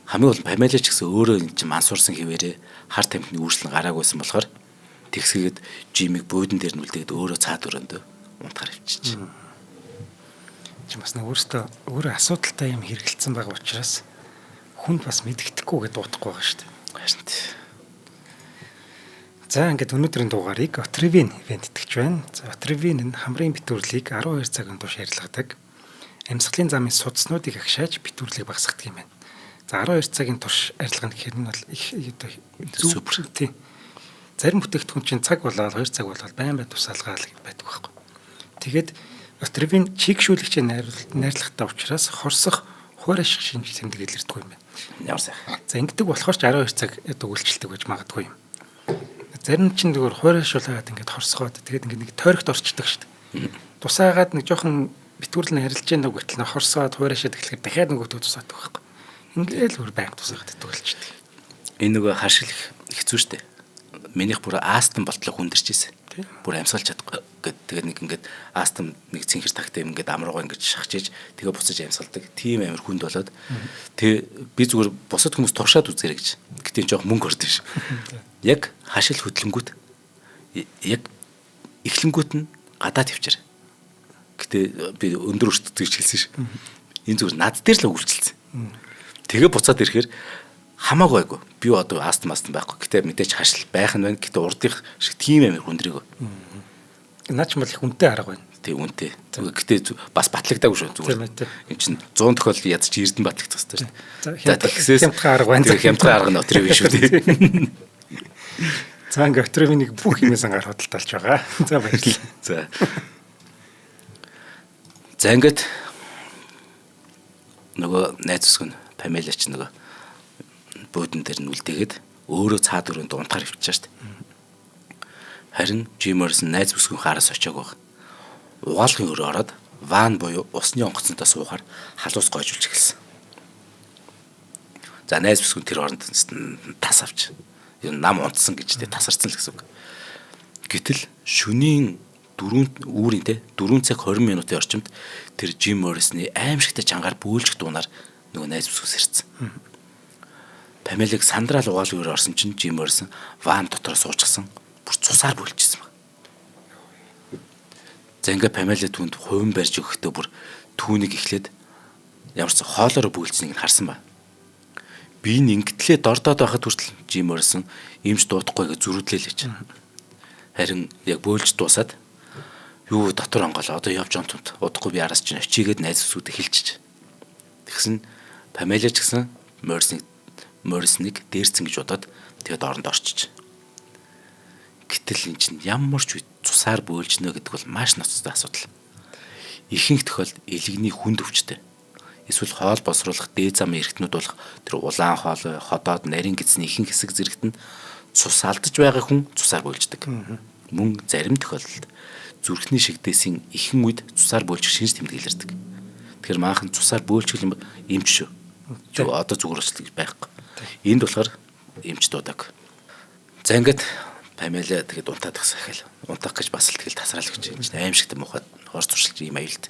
Хамгийн гол Памела ч гэсэн өөрөө энэ чинь мансуурсан хിവэрээ хар тамхины үүрслэн гараагүйсэн болохоор тэгсгээд Жимийг буудан дээр нь үлдээгээд өөрөө цаад өрөөндөө унтахаар явчихжээ. Чи бас нэг өөртөө өөрөө асуудалтай юм хэрэгэлцсэн байгаа учраас хүнд бас мэддэхгүй гэдээ дуудахгүй байгаа шүү дээ. Харин тий. За ингээд өнөөдрийн дугаарыг Отревин ивент итгэж байна. За Отревин нь хамрын битүүрлийг 12 цагийн турш ярилгадаг. Амьсгалын замын судснуудыг агшааж битүүрлийг багасгадаг юм байна. За 12 цагийн турш арилгана гэхээр нь бол их супер тий. Зарим бүтээгдэхүүн чинь цаг болоод 2 цаг болоод байн байн тусаалгаал байдаг байхгүй. Тэгээд Отревин чигшүүлэгчээ найрлагатай учраас хорсох хуар ашиг шинж тэмдэг илэрдэг юм байна. Ямар сайхан. За ингэдэг болохоор ч 12 цаг үйлчлдэг байж магадгүй юм. Зарим чинь зүгээр хуар ашиглаад ингээд хорсгоод тэгээд ингээд нэг тойрогт орчдөг шүү дээ. Тусаагаад нэг жоохон битүүрлэн харилж гин нэг гэтэл хорсоод хуар ашиад гэхлээр дахиад нөгөөдөө тусаадаг байхгүй. Ингээл бүр байнга тусаагаад идэг болчихдээ. Энэ нөгөө харшил хэцүү шүү дээ. Минийх бүр астм болтлоо хүндэрч ирсэн. Бүр амьсгалж чадахгүй гэд тэгээд нэг ингээд астм нэг цэнхэр тагтай юм ингээд амруугаа ингээд шахаж иж тэгээ буцаж амьсгалдаг. Тийм амар хүнд болоод тэгээ би зүгээр бусад хүмүүс туршаад үзээрэй гэж. Гэтэ жоох мөнгө ордог ш. Яг хашил хөдлөнгүүт яг эхлэнгүүт нь гадаа твчээр. Гэтэ би өндөр өртдөг гэж хэлсэн ш. Энэ зүгээр над дээр л үйлчилсэн. Тэгээ буцаад ирэхээр хамаагүй айгу. Би одоо астм байхгүй. Гэтэ мэдээч хашил байх нь байна. Гэтэ урдынх шиг тийм амар хүндрэг. Наач бол их үнэтэй арга байна. Тий үнэтэй. Гэтэ бас батлагдаагүй шүү зүгээр. Энд чинь 100 тохиолдолд ядч эрдэн батлагдах хэрэгтэй шүү. За тэгсээс хямдхан арга байна. Хямдхан арга нь Отревин шүү дээ. За ингээ Отревинийг бүх юмээс ангаар худалдаалж байгаа. За баярлалаа. За. За ингээд нөгөө найз өсгөн Памела ч нөгөө буудан дээр нь үлдээгээд өөрөө цаад өрөөнд унтахаар хөвчөж шүү дээ. Харин Жим Моррисон найз бүсгүйн хараас очиаг баг. Угаалгын өрөө ороод ван буюу усны онгоцонтой суухаар халуус гойжуулж эхэлсэн. За найз бүсгүйн тэр оронд тас авч ер нь нам унтсан гэж тэ тасарсан л гэсэн үг. Гэтэл шөнийн 4 үүрийн тэ 4 цаг 20 минутын орчимд тэр Жим Моррисны аимшигтай чангаар бөөлжих дуунаар нөгөө найз бүсгүйс ирсэн. Памелыг сандраал угаалгын өрөө орсон чинь Жим Моррисон ван дотор суучсан. Бүр цусаар бөлжсэн баг. За ингээ Памела түүнд хувин барьж өгөхдөө бүр түүнийг эхлээд ямар ч хоолоороо бөөлжсэнийг нь харсан ба. Би энэ ингэтлээ дордоод байхад хүртэл Жим Моррисон эмч дуудахгүй гэж зөрүүдлээ л гэж. Харин яг бөөлж дуусаад юу дотор онгоол одоо явж онтомт удахгүй би араас чинь очигээд найз бүсгүйдээ хэлчихэж. Тэгсэн Памела ч гэсэн Моррисныг дээрцэн гэж бодоод тэгээд оронд орчиж. Гэтэл эн чинь ямар ч үед цусаар бөөлжнө гэдэг бол маш ноцтой асуудал. Ихэнх тохиолдолд элэгний хүнд өвчтэй. Эсвэл хоол боловсруулах дээд замын эрхтнүүд болох тэр улаан хоолой, ходоод, нарийн гэсний ихэнх хэсэг зэрэгт нь цус алдаж байгаа хүн цусаар бөөлждөг. Мөн зарим тохиолдолд зүрхний шигдээсийн ихэнх үед цусаар бөөлжих шинж тэмдэг илэрдэг. Тэгэхээр манхан цусаар бөөлжих юм эмч шүү. Одоо зүгээр очлоо гэж байхгүй. Энд болохоор эмч дуудаг. За ингээд Памела тэгээд унтаад тагсах хэл. Унтах гэж бас л тэгэл тасраал гэж чинь аимшигтай муухай хор зуршилж ийм аюулт.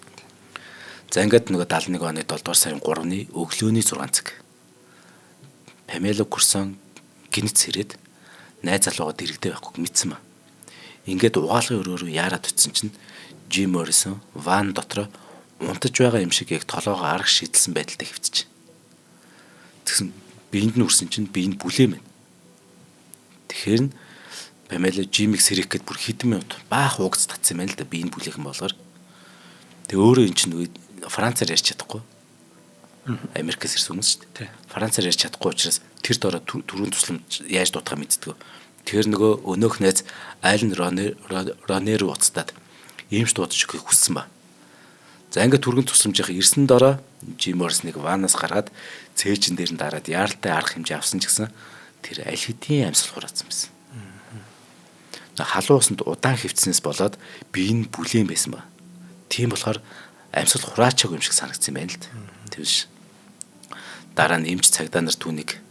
За ингээд нөгөө 71 оны 7 дугаар сарын 3-ны өглөөний 6 цаг. Памела Курсон гинэт сэрээд найз залуугаа дэрэгдээ байхгүй мэдсэн ба. Ингээд угаалгын өрөө рүү яарад очисон чинь Жим Моррисон ван дотроо унтаж байгаа юм шиг яг толгоогоо арга шидэлсэн байдалтай хэвтэж. Тэгсэн биеинд нь үрсэн чинь биеинд бүлээн байна. Тэгэхээр нь Памела Жимийг сэрэх гээд бүр хэдэн минут баах уугц татсан юм байна л да биеинд бүлээх юм болохоор. Тэг өөрөө эн чинь Францаар ярьж чадахгүй. Америкээс ирсэн хүмүүс шүү дээ. Францаар ярьж чадахгүй учраас тэр дороо түрүүн тусламж яаж дуудахаа мэддэг. Тэгэхээр нөгөө өнөөх найз Ален Ронер руу уцтаад эмч дуудаж өгөхийг хүссэн ба. За ингээд түргэн тусламжийнхаа ирсэн дороо Жим Моррисныг ваннаас гаргаад цээжин дээр нь дараад яаралтай арга хэмжээ авсан ч гэсэн тэр аль хэдийн амьсгал хураацсан байсан. Халуун усанд удаан хэвтснээс болоод бие нь бүлээн байсан ба. Тийм болохоор амьсгал хураачаагүй юм шиг санагдсан юм байна л да. Тэгвш. Дараа нь эмч цагдаа нар түүнийг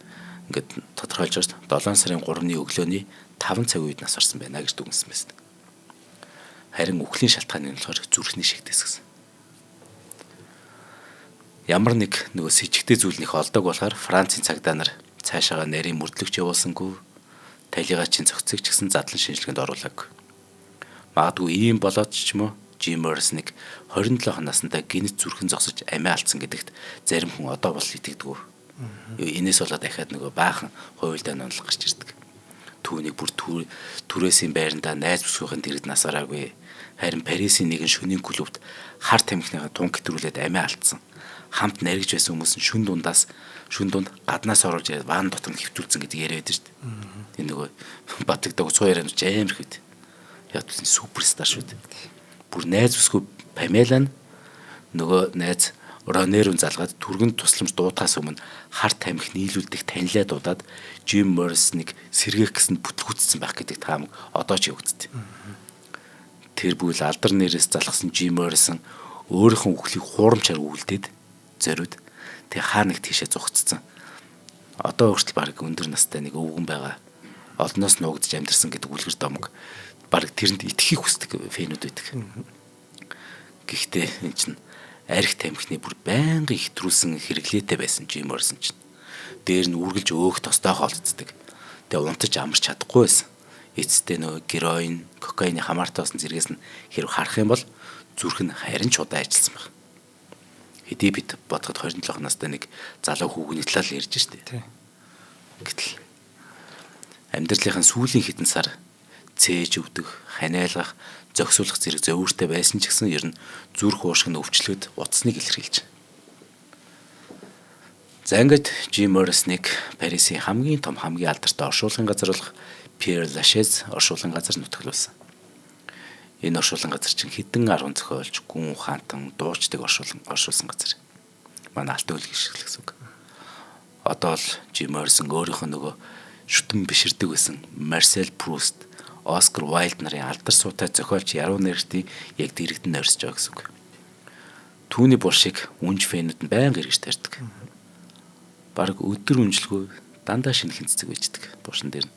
ингээд тодорхойлж байгаа шүү дээ. 7 сарын 3-ны өглөөний 5 цаг үед нас барсан байна гэж дүгнсэн байсан. Харин үхлийн шалтгаан нь болохоор зүрхний шигдээс гэсэн. Ямар нэг нөгөө сэжигтэй зүйл нэх олдог болохоор Францын цагдаа нар цаашаага нарийн мөрдлөгч явуулсангүй, талигаачин цогцыг ч гэсэн задлан шинжилгээнд оруулаагүй. Магадгүй ийм болоод ч юм уу Жим Моррисоныг 27 наснда гинэт зүрхэн зогсож амиа алдсан гэдэгт зарим хүн одоо бол итгэдэггүй. Энээс болоод дахиад нөгөө баахан хуйлдаа нонлох гарч ирдэг. Түүнийг бүр түрээсийн байрандаа найз бүсгүйхэн дэргэд нас бараагүй. Харин Парисын нэгэн шөнийн клубт хар тамхиныхаа тунг хэтрүүлээд амиа алдсан. Хамт наригж байсан хүмүүс нь шүн дунд гаднаас оруулж ирээд ван дотор нь хэвтүүлсэн гэдэг яриа байдаг шүү дээ. Энэ нөгөө батагдаг цуу ярианууд ч амар их байд. Яг л суперстар шүү дээ. Бүр найз бүсгүй Памела нь нөгөө найз Ронерун залгаад түргэнд тусламж дуудахаас өмнө хар тамхи нийлүүлдэх танилаа дуудаад Жим Моррисныг сэргээх гэсэн бүтлгүүцсэн байх гэдэг таамаг одоо ч явагддаг. Тэр бүл алдар нэрээс залхсан Жим Моррисон өөрийнхөө үхлийг хуурамчаар үйлдээд зориуд тэг хаа нэг тийшээ зугцсан. Одоо хүртэл баг өндөр настай нэг өвгөн байгаа. Олноос нуугдж амьдарсан гэдэг үлгэр домог баг тэрэнд итгэхийг хүсдэг фэнүүд байдаг. Гэхдээ энэ чинь арх тамхины бүр байнгын хэтрүүлсэн хэрэглээтэй байсан Жим Моррисон чинь. Дээр нь үргэлж өөх тостой хоолцдог. Тэгээ унтаж амарч чадахгүй байсан. Эцэстээ нөгөө героин, кокаины хамаартай болсон зэргээс нь хэрв харах юм бол зүрх нь харин ч удаан ажилласан байх. Хэдий бид бодоход 27 настай нэг залуу хүүгний талаар ярьж штэ. Гэтэл амьдралынхаа сүүлийн хэдэн сар цээж өвдөх, ханиалгах, зохицуулах зэрэг зовиуртай байсан ч гэсэн ер нь зүрх уушиг нь өвчлөөд утасныг илэрхийлж. За ингээд Жим Моррисныг Парисын хамгийн том хамгийн алдартай оршуулгын газар болох Пьер Лашез оршуулгын газар нутаглуулсан. Энэ оршуулгын газар чинь хэдэн арван зохиолч, гүн ухаантан, дуучдаг оршуулсан газар. Манай алт өлг шиг л гэсэн үг. Одоо л Жим Моррисон өөрийнхөө нөгөө шүтэн биширдэг байсан Марсел Пруст, Оскар Уайлд нарын алдар суутай зохиолч яруу найрагчдын яг дэрэгдэн нойрсож байгаа гэсэн үг. Түүний булшийг үнж фэнүүд нь байнга эргэж тарьдаг. Бараг өдөр үнжилгүй дандаа шинэхэн цэцэг байждаг булшин дээр нь.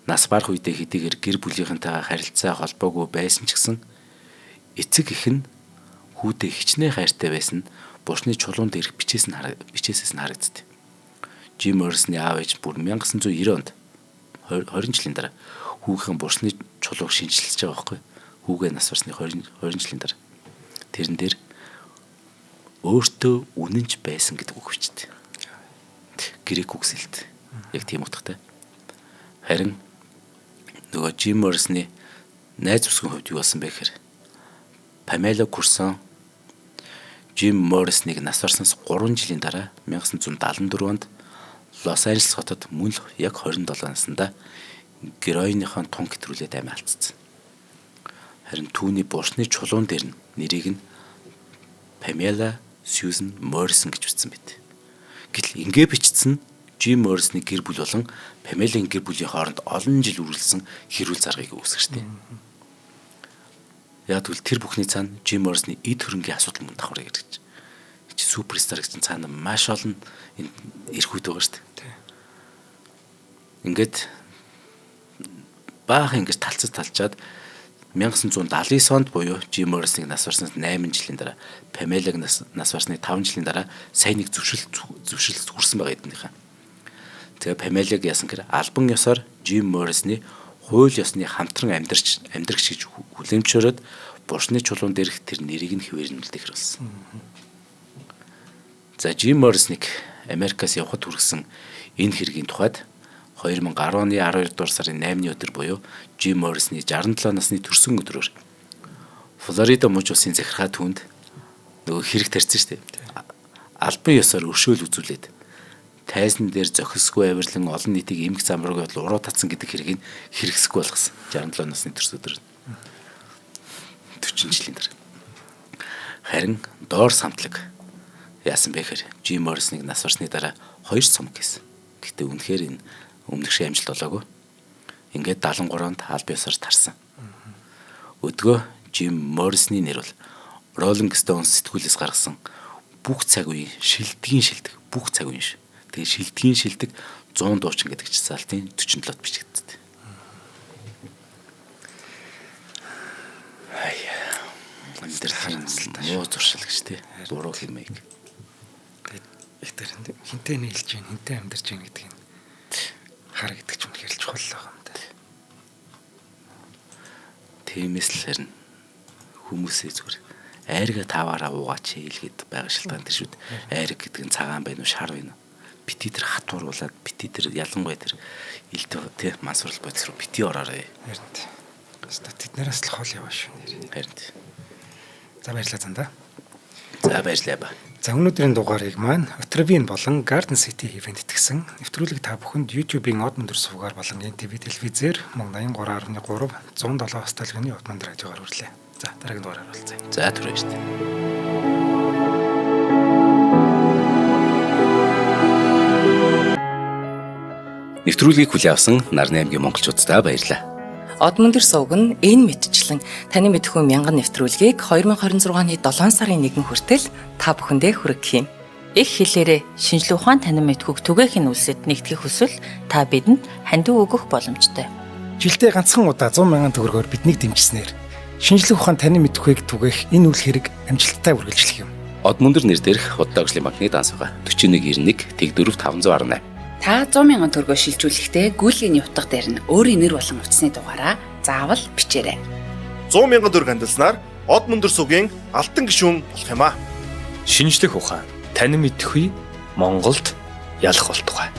Нас барах үедээ хэдийгээр гэр бүлийнхэнтэйгээ харилцаа холбоогүй байсан ч гэсэн эцэг эх нь хүүдээ хичнээн хайртай байсан нь булшны чулуун дээрх бичээсээс нь харагддаг. Жим Моррисны аав ээж бүр 1990 онд 20 жилийн дараа хүүгийнхэн булшны чулууг шинэчилж байгаа байхгүй. Хүүгээ нас барсны 20 жилийн дараа. Тэрэн дээр өөртөө үнэнч байсан гэдэг үг бичдэг. Грек үг сэлт. Яг тийм утгатай. Харин нөгөө Жим Моррисны найз бүсгүйн хувьд юу болсон бэ гэхээр Памела Курсон Жим Моррисныг нас барснаас 3 жилийн дараа 1974 онд Лос Анжелес хотод мөн л яг 27 наснда героиныхон тун хэтрүүлээд амиа алдсан. Харин түүний булшны чулуун дээр нь нэрийг нь Памела Сьюзен Моррисон гэж бичсэн байт. Гэтэл ингэ бичсэн нь Жим Моррисны гэр бүл болон Памелийн гэр бүлийн хооронд олон жил үргэлжлсэн хэрүүл заргыг үүсгэж штэ. Яг тэгвэл тэр бүхний цаана Жим Моррисны эд хөрөнгийн асуудал мөн давхар ирж. Чи суперстар гэсэн цаана маш олон эрхүүд байгаа штэ. Ингээд баахан ингэж талцаж талчаад 1979 онд буюу Жим Моррисныг нас барснаас 8 жилийн дараа, Памелаг нас барсны 5 жилийн дараа сайн нэг зөвшөөрөл хүрсэн байгаа эднийхээ. Тэгээ Памелаг яасан гэхээр албан ёсоор Жим Моррисны хууль ёсны хамтран амьдрагч гэж хүлээмжшөөрөөд булшны чулуун дээрх тэр нэрийг нь хэвээрнүүлдэг болсон. За Жим Моррисныг Америкаас явхад хүргэсэн энэ хэргийн тухайд 2010 оны 12 дугаар сарын 8-ны өдөр буюу Жим Моррисны 67 насны төрсөн өдрөөр Флорида мужи улсын захиргаа түүнд нөгөө хэрэг тарьсан шүү дээ. Албан ёсоор өршөөл үзүүлээд тайзан дээр зохисгүй авирлан олон нийтийг эмх замраг бодол уруу татсан гэдэг хэргийг хэрэгсэхгүй болгосон. 67 насны төрсөн өдөр. 40 жилийн дараа. Харин доор самтлаг яасан бэ гэхээр Жим Моррисныг нас барсны дараа 2 цомог хийсэн. Гэтэ үнэхээр энэ өмнөх шиг амжилт болоогүй. Ингээд 73 онд аль биесээр тарсан. Өдгөө Жим Моррисны нэр бол Rolling Stones сэтгүүлээс гаргасан бүх цаг үеийн шилдгийн шилдэг бүх цаг үеийн ш. Тэгээ шилдгийн шилдэг 100 дуучин гэдэг чицаалтын 47-д бичигдсэн. дээр тийм муу зуршил гэж тий. Буруу хэмээг. Тэгээд их тэр хинтээ нийлж гин, хинтээ амьдарч гин гэдгийг хар гэдэг ч үнэхээр л чухал байгаа юм да. Тиймээс л харин хүмүүсээ зүгээр айрга таваараа уугаач хийлгэд байгаа шалтгаан тэр шүү дээ. Айраг гэдэг нь цагаан байна уу, шар байна уу? Бити тэр хатууруулад, бити тэр ялангуяа тэр элдв тий мансуурлал бодис руу бити ороорой. Харин тий. Өстө тэднээс л хол яваа шүү нэр. Харин тий. За баярлалаа зандаа. За баярлалаа ба. За өнөөдрийн дугаарыг маань Отрабин болон Garden City event итгэсэн. Нэвтрүүлэг та бүхэнд YouTube-ийн од өндөр сувгаар болон NTV телевизээр мөн 83.3 107 хостелгийн Удманд радиогоор хүрлээ. За дараагийн дугаараар уулзъя. За түр баяртай. Нэвтрүүлгийг хүлээн авсан Нарны аймгийн монголчууддаа баярлалаа. Од мөндөр сувг нь энэ мэтчлэн таны мэдхүү мянган нэвтрүүлгийг 2026 оны 7 сарын 1 хүртэл та бүхэндээ хүргэх юм. Их хэлээрээ шинжлэх ухаан танин мэдхүйг түгээх нь үлсэд нэгтгэх хүсвэл та бидэнд хандив өгөх боломжтой. Жилдээ ганцхан удаа 100 мянган төгрөгөөр биднийг дэмжснээр шинжлэх ухаан танин мэдхүйг түгээх энэ үйл хэрэг амжилттай үргэлжлэх юм. Од мөндөр нэр дээрх худлаа хөгжлийн банкны данс байгаа. 4191 тэгдөрөв 518. Та 100 мянган төгрөгөөр шилжүүлэхдээ гүйлгээний утга дээр нь өөрийн нэр болон утасны дугаараа заавал бичээрэй. 100 мянган төгрөг хандилснаар од мөндөр сүгийн алтан гишүүн болох юм аа. Шинжлэх ухаан танин мэдхгүй Монголд ялах болтугай.